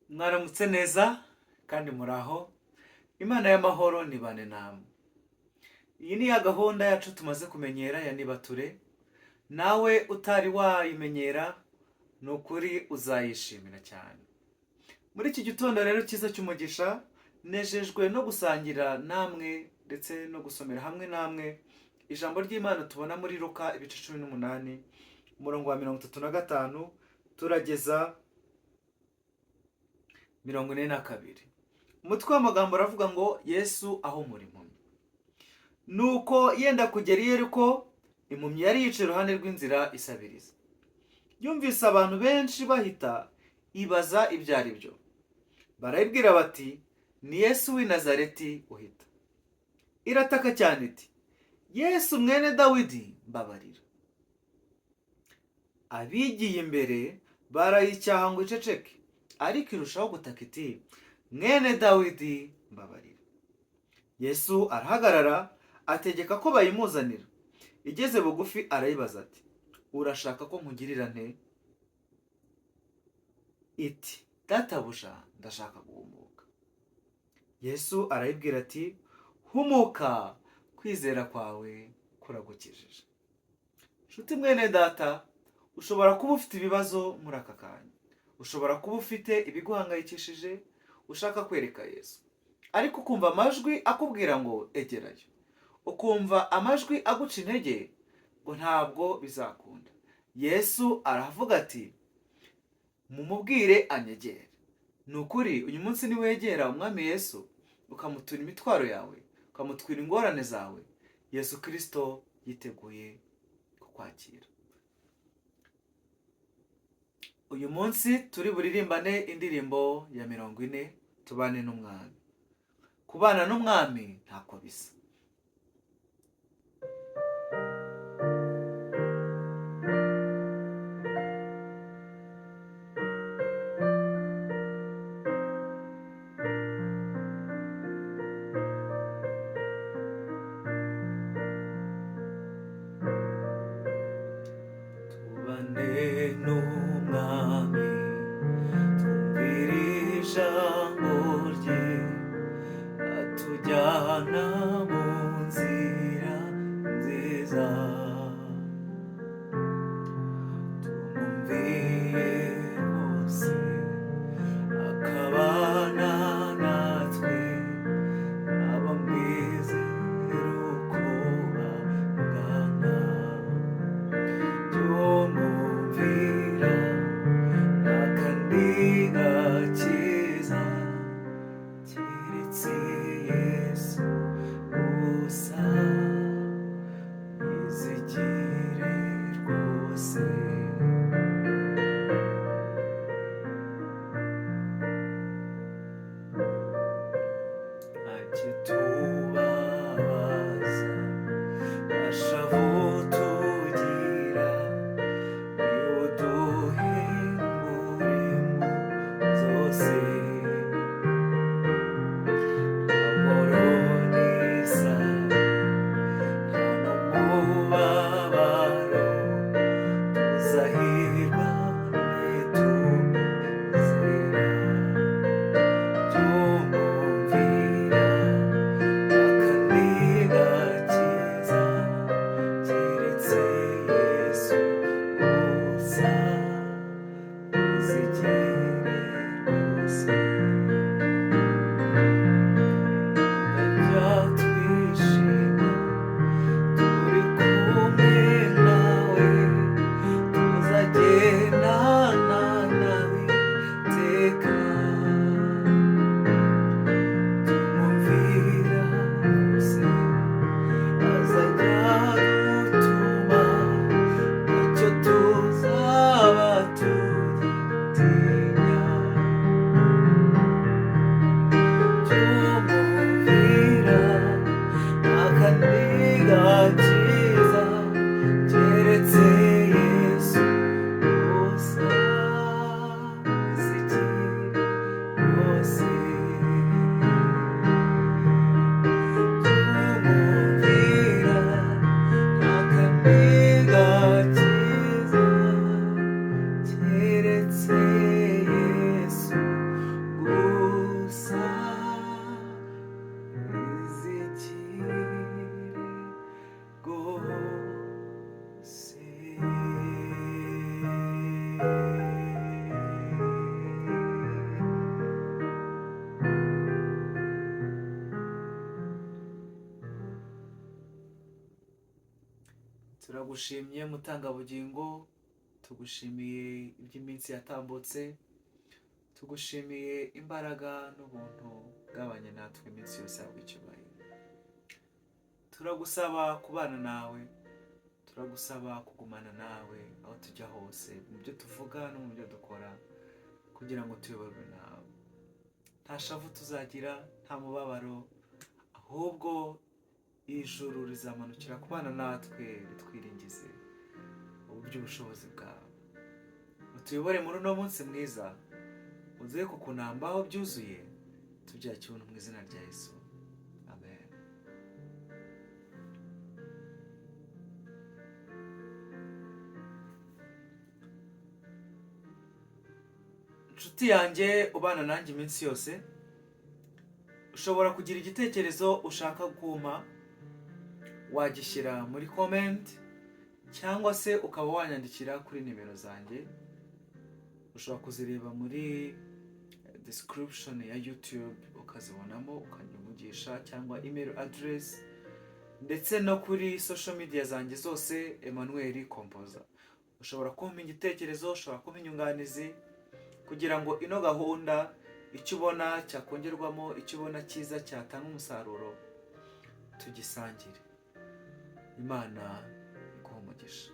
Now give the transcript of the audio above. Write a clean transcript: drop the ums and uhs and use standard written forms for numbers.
Mwaramutse neza kandi muraho. Imana y'amahoro nibane namwe. Iyi ni ya gahunda yacu tumaze kumenyera ya Nibature. Nawe utari wayimenyera, ni ukuri uzayishimira cyane. Muri iki gitondo rero cyiza cy'umugisha, nejejwe no gusangira namwe ndetse no gusomera hamwe namwe ijambo ry'Imana tubona muri Luka ibice 18, umurongo wa 35 turageza 42. Umutwe w'amagambo aravuga ngo: Yesu ahumura impumyi. Nuko yenda kugera i Yeriko, impumyi yari yicaye iruhande rw'inzira isabiriza. Yumvise abantu benshi bahita, ibaza ibyo ari byo. Barayibwira bati: "Ni Yesu w'i Nazareti uhita." Irataka cyane iti: "Yesu mwene Dawidi, mbabarira." Abigiye imbere barayicyaha ngo iceceke, ariko irushaho gutaka iti: "Mwene Dawidi, mbabarira." Yesu arahagarara, ategeka ko bayimuzanira. Igeze bugufi arayibaza ati: "Urashaka ko nkugirira nte?" Iti: "Databuja, ndashaka guhumuka." Yesu arayibwira ati: "Humuka, kwizera kwawe kuragukijije." Nshuti mwene data, ushobora kuba ufite ibibazo muri aka kanya, ushobora kuba ufite ibiguhangayikishije ushaka kwereka Yesu, ariko ukumva amajwi akubwira ngo egerayo, ukumva amajwi aguca intege ngo ntabwo bizakunda. Yesu aravuga ati: "Mumubwire anyegere." Ni ukuri, uyu munsi niwegera Umwami Yesu, ukamutura imitwaro yawe, ukamutwira ingorane zawe, Yesu Kirisito yiteguye kukwakira. Uyu munsi turi buririmbane indirimbo ya 40, Tubane n'Umwami. Kubana n'Umwami ntako bisa. Tubane n'Umwami, twumvire ijambo rye, atujyana mu nzira nziza. Tumumvire rwose, akabana natwe, aba mwizera uko bangana. Tumumvira nta gakiza keretse Yesu gusa, izigire rwose. Akitubabaza ashavu tugira, niwe zose. Nta n'isari, nta n'umubabaro, tuzahirwa nituzera. Tumumvira akandi gakiza keretse Yesu gusa, izigire rwose. Ndajya twishima turi kumwe nawe, tuzagendana nawe iteka. Tumumvira rwose, azajya dutuma, ntacyo tuzaba tugitinya. Turagushimye Mutangabugingo, tugushimiye iby'iminsi yatambutse, tugushimiye imbaraga n'ubuntu bwabanye natwe iminsi yose. Yawe icyubahiro. Turagusaba kubana nawe, turagusaba kugumana nawe aho tujya hose, mu byo tuvuga no mu byo dukora, kugira ngo tuyoborwe nawe. Nta shavu tuzagira, nta mubabaro, ahubwo ijuru rizamanukira kubana natwe, ritwiringize uburyo ubushobozi bwawe. Utuyobore muri uno munsi mwiza, uduhe kukunambaho byuzuye. Tubyakire mu izina rya Yesu, amen. Inshuti yanjye ubana nanjye iminsi yose, ushobora kugira igitekerezo ushaka kumpa, wagishyira muri comment cyangwa se ukaba wanyandikira kuri nimero zanjye. Ushobora kuzireba muri description ya YouTube ukazibonamo, ukanyivugisha, cyangwa email address, ndetse no kuri social media zanjye zose, Emmanuel Composer. Ushobora kumpa igitekerezo, ushobora kumpa inyunganizi, kugira ngo ino gahunda, icyo ubona cyakongerwamo, icyo ubona cyiza cyatanga umusaruro, tugisangire. Imana iguha umugisha.